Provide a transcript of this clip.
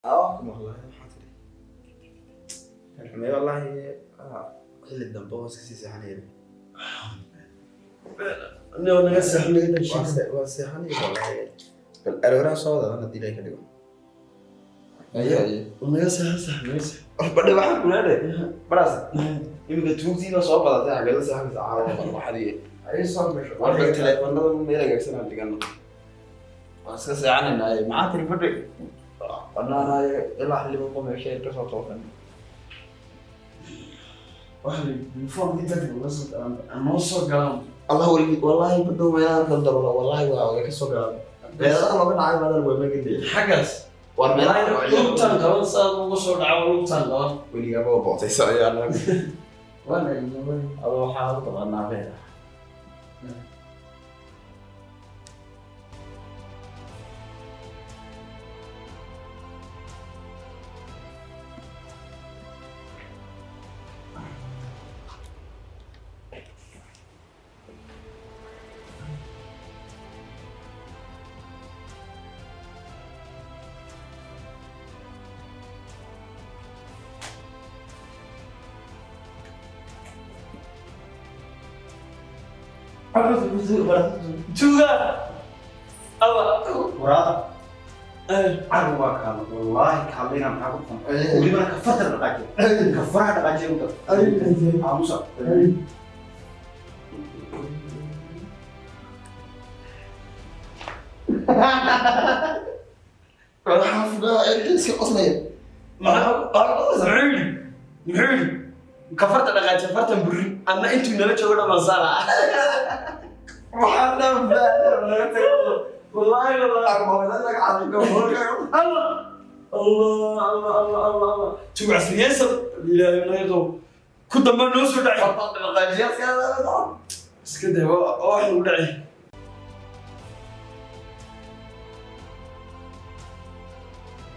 Ah, ku maqlay, maxaa tiri? Xumee wallaahi, xilli dambe oo iska sii seexanaya. Nio naga seexo, naga Waa dashay. waa seexanaya wallaahi. Bal arooraa soo wada haddii Ilaahay ka dhigo. Aye aye. Naga seexo, sax, naga seexo. Badhe waxaan ku leedahay. Baraas. Iminka tuugtii baa soo badatay, xagee la seexanaysa caawa bal waxadii. Ay soo gasho. War bal taleefanada meel hagaagsan aan dhigano. Waan iska seexanaynaa. Maxaa tiri fadhi? Banaanaayo ilaa xilli walba meesha ay ka soo toosan. Waxa la uniformkii dadka uga soo galaan, noo soo galaan. Allah wali wallahi badhow meelaha kala dabalo wallahi waa way ka soo galaan. Meelaha looga dhacay maadan waa magandey. Xaggaas. War meelaha Lugtaan qaban, saad uga soo dhaco lugtaan qaban. Weligaaba waa boqotay socdaa. Waa la Adoo waxaa u taqaanaa beera. Tuuga aba. Waraada cadow waa kaala wallaahi kaallayna maxaa ku fan welibana ka farta dhaqaajiya, ka faraha dhaqaajiya u dar aamusa. Waxaa fugaa iska qoslaya. Muxuu yidhi? Muxuu yidhi? Ka farta dhaqaajiya, fartan burri anna intuu nala joogo dhamaan saala. Waxaa dhan laga tago. Wallaahi wallaahi. Laga cadigo. Allah Allah Allah Allah Allah Allah, tuug casriyeysan, Ilaahay naga qabo, ku dambe noo soo dhacay. Iska day, waa wax nagu dhacay.